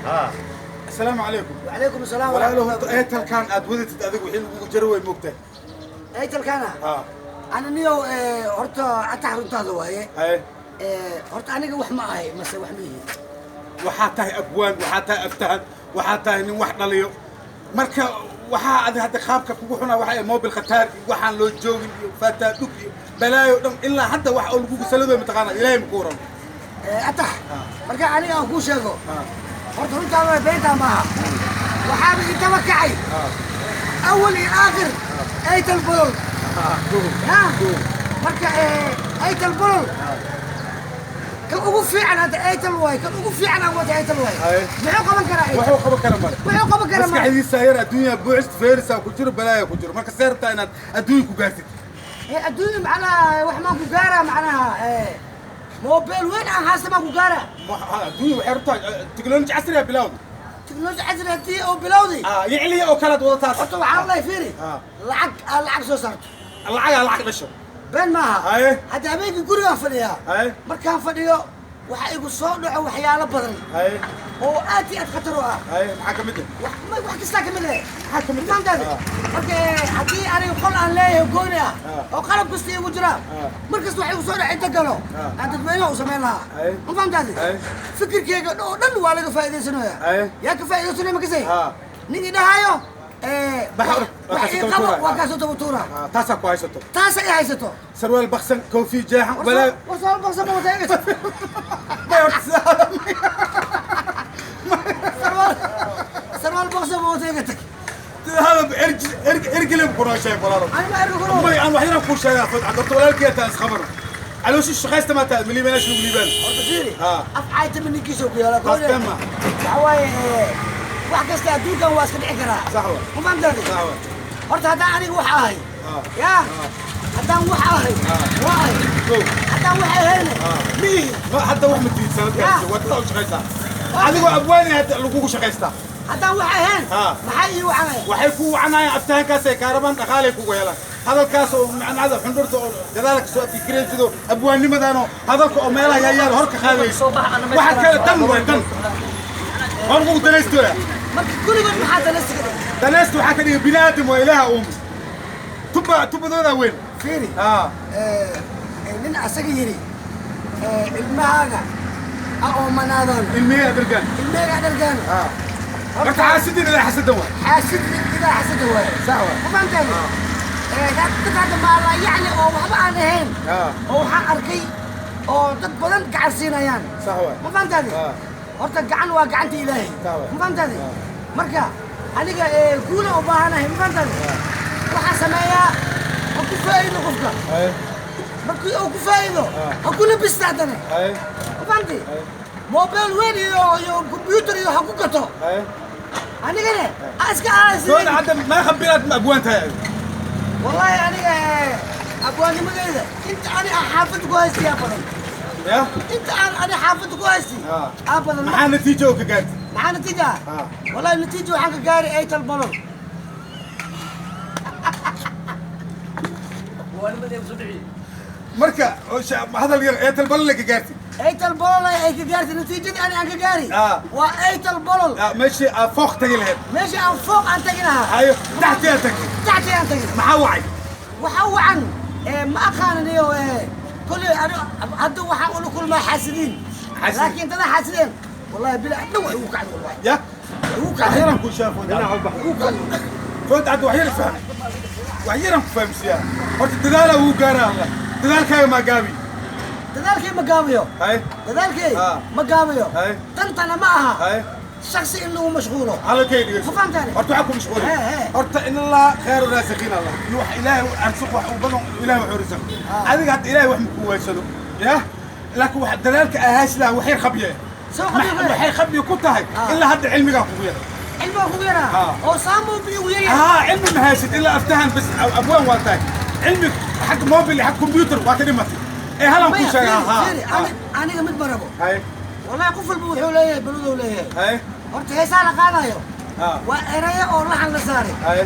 Asalaamu calaykum. وعليكم السلام ورحمة Walaalow, الله horta وبركاته. Airtelkan aad wadatid adigu wixii lagugu jaro way moogtahay. Airtelkana? Ha. Ana niyow, horta atax runtaada waaye. Haye. Horta aniga wax ma ahay mase wax ma yihin? Waxaa tahay abwaan, waxaa tahay aftahan, waxaa tahay nin wax dhaliyo. Marka waxaa adi hadda qaabka kugu xunaa waxa mobil khataar iyo waxaan loo joogin iyo faataa dhug iyo balaayo dhan. Ilaa hadda wax oo lagugu saladoy mataqaana, Ilaahay maku waran. Atax, marka aniga aan kuu sheego, Ha. horta runtaada waa, beentaa maaha. Waxaaba intaba kacay awal iyo aakhir Airtel bolol ya. Marka Airtel bolol kan ugu fiican hadda Airtel waay, kan ugu fiican aan wata Airtel waay. Haye. Muxuu qaban karaa Airtel? Waxuu qaban kara male. Muxuu qaban karaa male. Maskaxdiisa yar adduunya buuxist feerisa ku jiro, balaaya ku jiro. Marka see rabtaa inaad adduunya ku gaartid? Adduunya macnaha wax maan ku gaaraa? Macnaha mobile weyn aan haysta maan ku gaaraa? Adduunya waxay rabtaa teknoloji casriya bilawda. Teknoloji casri haddii oo bilowday. Yicliya oo kalead wadataa. Horta waxaan lahay, fiiri, lacag aad lacag soo saarto. Lacagaa lacag dhasho. Been maaha. Haye. Hadda habeenkii gurigaan fadhiyaa. Haye. Markaan fadhiyo waxaa igu soo dhaco waxyaalo badan Haye. oo aad iyo aad khatar u ah. Haye, maxaa ka mid ah? Wax kastaa kamid ah. Maxaa ka mid ah? Fahamtaade? Marka haddii aniga qol aan leeyahay gooni ah oo qalab kasta igu jira, mar kasta waxa igu soo dhaca inta galo aan dadweynaha u samayn lahaa. Haye. Ma fahamtaade? Haye. Fikirkeyga oo dhan waa laga faa'iidaysanaya. Haye. Yaa ka faa'iidaysanaya makasay? Nin idhahaayo waa wax kaasoo ii daba qabo tuuraya. Waa kaasoo daba tuura. Taasaa ku haysato. Taasa i haysato. Sarwaal baksan, koofi jeexan, balaayo. War soo baksan ma wata. May horta Sarwaal baksan ma wata, iga tag. Hada erg erg ergele ku noo sheeg, walaalo. Ani ma erga kuno. May, aan wax yar ku sheegaa fad horta walaalkii taa isqabano calooshi shaqaysta ma taa miliibanaash lagu liibaan. Horta fiiri, af caaytama ninkiisa ku yaala. Taas been ma. Waxa waaye, wax kasta adduunkan waa iska dhici karaa. Sax wa. Ma fahamtaade? Sax wa. Horta haddaan aniga wax ahay, ya, haddaan wax ahay waa ahay. Go. Haddaan wax ahayna miihi. Ma hadda wax ma tiid sanadkaas waa taa u shaqaysaa adigoo abwaani hadda lagugu shaqaystaa. Haddaan wax ahayn, maxay ii wacanaya? Waxay ku wacanayaan aftahankaas ay kaarabaan, dhaqaalay kugu helaan hadalkaas oo macnada xundhurta oo gadaala kasoo fikireen sidoo abwaanimadan oo hadalka oo meelaha yaayaal hor ka qaadayso. Waxa kale dan way dan waa lagugu danaystoya. Marka kulligood maxaa danaysiga dhigay? Danaysta waxaa ka dhigay bini aadam waa Ilaaha uumi tuba tubadoodaa weyn. Fiiri, nin asaga yidhi, ilmahaaga ha oomanaadaan. Ilmihii adargaan. Ilmahaaga dhargaan. Marka xaasidin ilaa xasadan waa. Xaasid idaa xasada waaye. Sax waay. Ma fahamteen? Dad hadda maala yacni oo waxba aan ahayn oo waxaan arkay oo dad badan gacan siinayaan. Sax waay. Ma fahamtaade? Horta gacan waa gacanta Ilaahay. Sax waay. Ma fahamtaade? Marka aniga guula u baahanahay, ma fahamtaade? Waxaan sameeyaa ha ku faa'iido qofka. Markii uu ku faa'iido ha ku labista haddana. Ma fahamtay? Mobile weyn iyo computer iyo ha ku gato. Anigana ha iska Doon aasi. Hadda ma khabiiraad ma abwaan tahay? Wallahi aniga abwaanimadeyda inta ani aan xaafadda ku haystay yaa badan. Ya. Inta aan ani xaafadda ku haystay aa badan. Maxaa natiijo oo ka gaartay? Maxaa natiija? Wallahi natiija waxaan ka gaaray Airtel bolol. Marka oo hadal yar Airtel balale ka gaartay. Airtel bolol ay ka gaartay natiijadii ani aan ka gaari waa Airtel bolol. Meeshii aad fooq tagi lahayd. Meeshii aan fooq aan tagi lahaa. Hayo, taxtii aad tagtay. Taxtii aan tagi. Maxaa wacay? Waxaa wacan, ma aqaananiyo kolley ani hadda waxaan ula kulmaa xaasidiin. Xaasidiin. Laakiin dada xaasideen wallahi bila dhan wax igu kacday wallahi. Ya. Wax igu wax kacday. yaran ku sheeg food. Wax igu kacday. Food cad, wax yar faham, wax yaran ku fahamsiiyaa. Horta dadaala wuu gaaraa Allah, dadaalkaaga maa gaabi. Dadaalkay ma gaabiyo. Hay. Dadaalkay ma gaabiyo. Hay. Dantana ma aha hay shaksi in lagu mashquulo. Hadalkayga dhegeyso. Ma fahamtaane? Horta waxaa ku mashquulin. He, he. Horta in Allah khayru raasiqiin Allah iyo wax Ilaahay u arsuq wax u badan, Ilaahay wuxuu risaq. Adiga hadda Ilaahay wax ma ku weysado ya, laakiin wax dadaalka ahaas laha wax yar khabiye. Soo khabiye ku yahay. Waxay khabiye ku tahay ilaa hadda cilmigaa kugu yar. Cilmiga kugu yaraa oo saamu bi ugu yaryahay. ها علمي ما هاشد الا افتهن بس ابوان واتاي علمي حق موبيل حق كمبيوتر واتني ايه هلا Maya, نكون شيء. fiiri, ها fiiri, aniga mid ma rabo. هاي. Wallahi qof walba wuxuu leeyahay baluduu leeyahay. هاي. Horta heesaa la qaadayo ها waa erayo oo laxan la saaray. هاي.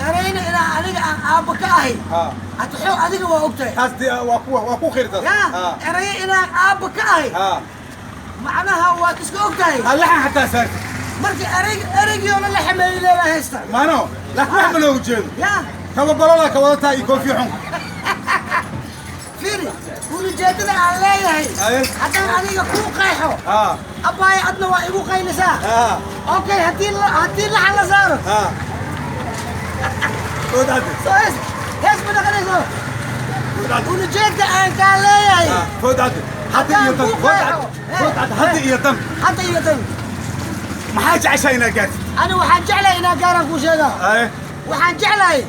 Erayna inaa aniga aan aabba ka ahay. ها Ataxo adiga waa ogtahay. taas dee waa ku khayr taas. Ya. ها. Erayo inaan aabba ka ahay ها. macnaha waad iska ogtahay. ها، laxan xataa saartay. Marka ereygiioo la xameeyey leebaa heesta. Maano laakiin wax ma looga jeedo. Ya. Kaba balola ka wadataa iyo koofi xun. Fiiri, ulijeedada aan leeyahay Aye. haddaan adiga kuu qeexo, abbaaya, adna waa igu qaylisaa. Okay, haddii laxan la saaro, Food Cadde. Soo hees hees ma dhaqanayso ulijeedka aan kaa leeyahay. Food Cadde, hadda iyo dan. Food Cadde, Food Cadde, hadda iyo dan. Hadda iyo dan. Maxaa jeceshaa inaad gaartid? Ani waxaan jeclahay inaan gaaraan kuu sheegaa. Waxaan jeclahay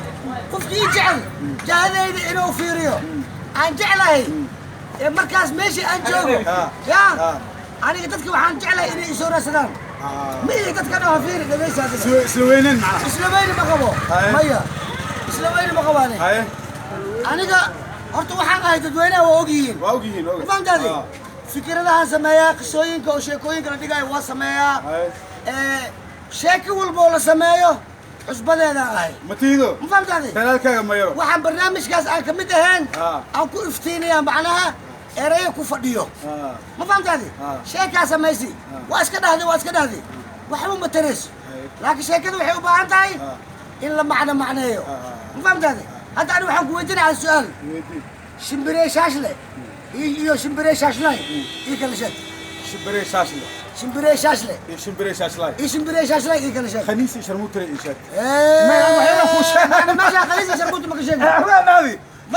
qofkii ii jecel jahadayda inuu fiiriyo aan jeclahay. Ee markaas meeshii aan joogo, ya, aniga dadka waxaan jeclahay inay isoo raadsadaan. Ma ihi dadka dhaho fiiri, dhegaysa adiga. Isla weynen macnaha. Isla weyni ma qabo. Maya, isla weyni ma qabo aniga. Aniga horta waxaan ahay dadweynaha waa ogyihiin. Waa ogyihiin, waa. Ma fahamtaadi? Fikradahaan sameeyaa, qisooyinka oo sheekooyinka la dhigaayo waa sameeyaa. Sheeko walba oo la sameeyo cusbadeedaan ahay. Ma tiido. Ma fahamtaadi? Talaalkaaga ma yaro. Waxaan barnaamijkaas aan kamid ahayn aan ku iftiinayaa, macnaha erayo ku fadhiyo. Ma fahamtaadi? Sheekaa samaysi, waa iska dhahday, waa iska dhahday, waxba ma tarayso. Laakiin sheekada waxay u baahan tahay in la macno macneeyo. Ma fahamtaadi? Hadda ani waxaan ku weydiinayaa su-aal. Weydii. Shimbirey shaashle iyo shimbirey shaashlay iyo kala sheeg. Shimbirey shaashle. Shimbirey shaashle. Iyo shimbirey shaashlay. Iyo shimbirey shaashlay iyo kala sheeg. Khaniis iyo sharmuutare iyo sheeg. Waxyaabaa kuu sheegay. Meesha khaniis sharmuuta ma ka sheegin. Naadi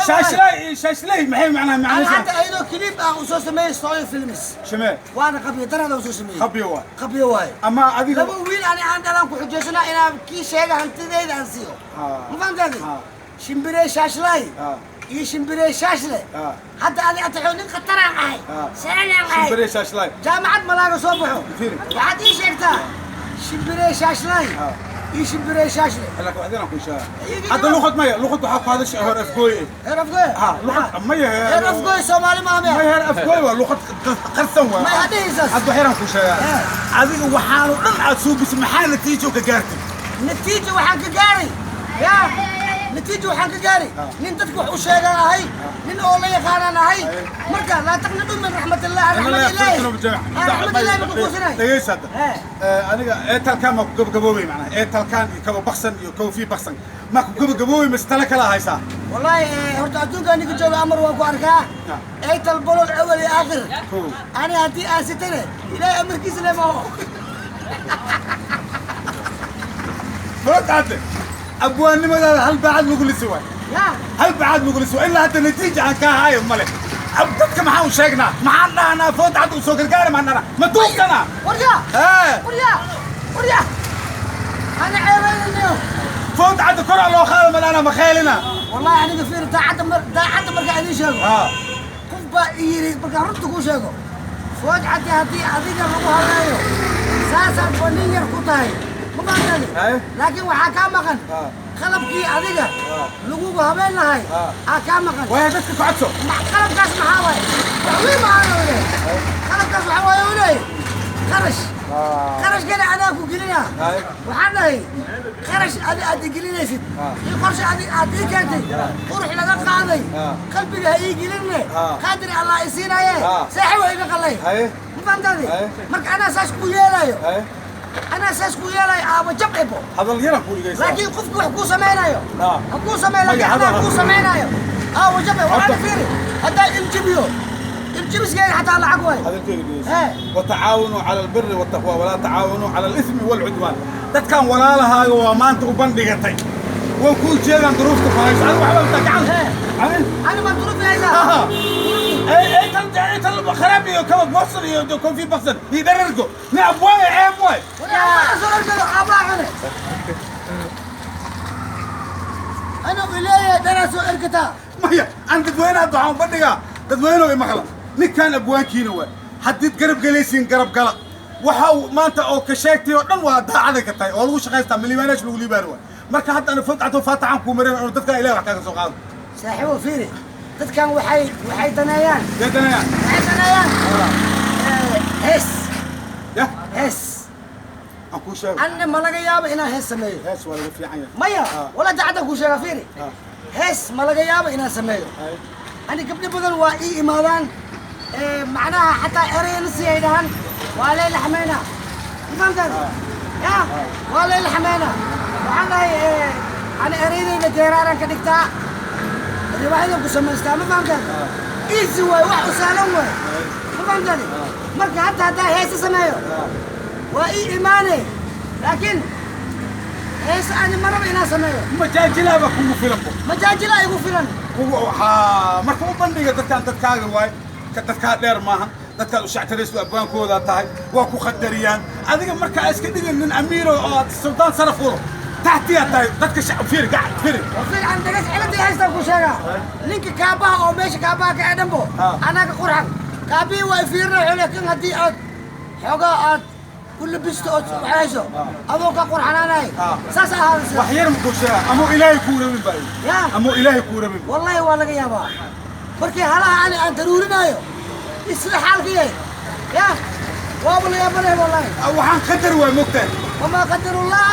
shaashlay iyo shaashlay maxay macnaha? Ana macnaysa? Hadda ayadoo clip ah uu soo sameeyey Soy Films. Shimee. Waana qabyo darada uu soo sameeyey. Qabyo waa. Qabyo waaye. Ama adiga. Laba wiil ani aan dhalaan ku xujaysanaa inaan kii sheega hantidayda aan siiyo. Ma fahamtaadi? Shimbirey shaashlay iyo shimbirey shaashle. Hadda adi ataxo nin khataraan ahay, sananaan ahay. Shimbirey shaashlay. Jaamacad malaaga soo baxo. Fiiri. Waxaad ii sheegtaa shimbirey shaashlay iyo shimbirey shaashle. Laakiin waxdana ku sheega hadda luqad maya, luqad waxaa ku hadashay heer afgooy. Heer afgooy. Ha, luqad maya. Heer afgooy Soomaali maaha. Maya, heer afgooy waa luqad qarsan waa. May hadhihaysaas. Hadda waxyaraan ku sheegaa. Adiga waxaanu dhan aad suubisay, maxaa natiijo ka gaartay? Natiijo waxaan ka gaaray, ya, natiijo waxaan ka gaaray nin dadka wax u sheegaan ahay, nin oo la yaqaanaan ahay. Marka laa taqnadu min raxmatillah, raxmad ilaahi, raxmad ilaahi ma ku quusanay. Dhegeysa hadda. Aniga eetalkaan ma ku gabagaboobay macnaha, eetalkaan iyo kaba baksan iyo koofi baksan ma ku gabagaboobay mise tala kala haysaa? Wallahi horta adduunka ninka jooga amar waan ku arkaa aytal bolol awal iyo aakhir. Ani haddii aan sitane ilaahay amarkiisa le maaho. Food Cadde, abwaannimadaada hal baacad lagu lisi waay. Ya. Hal bacaad lagu lisi waay, ilaa hadda natiija aan kaa haayo male. Dadka maxaan u sheegnaa? Maxaan dhahnaa? Food Cadde u soo gargaara maan dhahnaa? Ma duubsanaa? Warya. Warya, warya, ana ceebaynanayo. Food Cadde koraa loo qaada ma dhahnaa? Ma kheelina? Wallahi aniga fiir, daacadda mar daacadda markaa idiin sheego, qof baa i yidhi, markaan runta kuu sheego, Food Cadde, haddii adiga lagu hadlayo saasaad ba nin yar ku tahay, ma fahamtani? Laakiin waxaa kaa maqan qalabkii adiga lagugu habeen lahay aa kaa maqan. Waaya, dadka ku codso. Qalabkaas maxaa waaye? Wax weyn ma aana leeyahay qalabkaas. Waxaa waaye u leeyahay qarash, qarashkana anaa ku gelinaa. Waxaan dhahay qarash adi aad igelinaysid iyo qorshe adi aad ii keentay qurux laga qaaday qalbiga ha ii gelinne. Qaadir Allah i siinaaye. Saaxib waa iga qalay. Ma fahamtaadi? Marka anaa saas ku yeelayo, anaa saas ku yeelayo aaba jab ebo. Hadal yaran ku dhigaysaa. Laakiin qofku wax kuu samaynayo ha kuu sameeyo, laakiin Maya, anaa hadal- kuu samaynayo aawa jab e. Waxaana fiiri, haddaa iljibiyo iljibiskeyga xataa lacag waay. Hadalkeeda dhegeyso. وتعاونوا على البر والتقوى ولا تعاونوا على الاثم والعدوان. Dadkan walaalahaaga waa maanta u bandhigatay way kuu jeedaan duruufta ku hayso. Adiga waxba inta gacan ani ma duruuf haysaa? Ay ay tan ay tan kharaab iyo kaba boksan iyo kofi baksan iyo dharargo ni abwaay ceeb waay. Soo argado aabaa cune ana ileeyahay dhanaa soo ergataa. Maya, aan dadweynaha hadda waxaan u bandhigaa, dadweynuhu i maqla, ninkan abwaankiina waay. Haddiid garab gelaysiin, garab gala. Waxa uu maanta oo ka sheegtay oo dhan waa daacaday ka tahay oo lagu shaqaystaa milyaneesh lagu liibaani waay. Marka hadda ana Food Caddo faataxaan kuu marin oo dadka Ilaah wax kaaga soo qaado. Saaxiibo, fiiri, dadkan waxay daneeyaan. Deedanaya. Waxay daneeyaan hees. Ya. Hees. Aan kuu sheego. Anna ma laga yaabo inaan hees sameeyo. Hees waa laga fiican yahay. Maya. Wala dacadda kuu sheegaa, fiiri. Hees ma laga yaabo inaan sameeyo. Ani gabdho badan waa ii imaadaan, macnaha xataa ereyna si ay dhahaan waa lee laxmaynaa, ma fahamtaan? Ya waa la ilxameena. Waxaan dhahay ani ereydayda geeraaraan ka dhigtaa, riwaayadan ku samaystaa, ma fahamtaan? Easy waay, wax u sahlan waay, ma fahamtaan? Marka hadda haddaa heese sameeyo waa ii imaane, laakiin heese ani maraba inaan sameeyo. Majaajilaaba kugu filanbo. Majaajila igu filan. Kugu haa, marka u bandhiga dadkaan, dadkaaga waay, ka dadkaa dheer maahan, dadkaad u shactaraysto, abwaankoodaa tahay, waa ku qadariyaan. Adiga marka iska dhigin nin amiiro oo aad suldaan saraf wado taxtiyaa tahay dadka fiiri gacan fiiri. Fiican dagas ciladii haystaan ku sheegaa, ninka kaabaha oo meesha kaabaha ka edhanbo anaga qurxan kaabihii waa fiirina xule kan haddii aad xoogaa aad ku labisto ood waxayso adoo ka qurxanaanay saas ahaadaysa. Wax yar makuu sheegaa, amuu Ilaahay kuu rabin baa. Ya. Amuu Ilaahay kuu rabin. Wallahi waa laga yaabaa markii halaha ani aan daruurinaayo iyo sida xaalka yahay, ya waaba la yaabanay wallahi. Waxaan qadar waay, mogtahay. Wamaa qadarullah.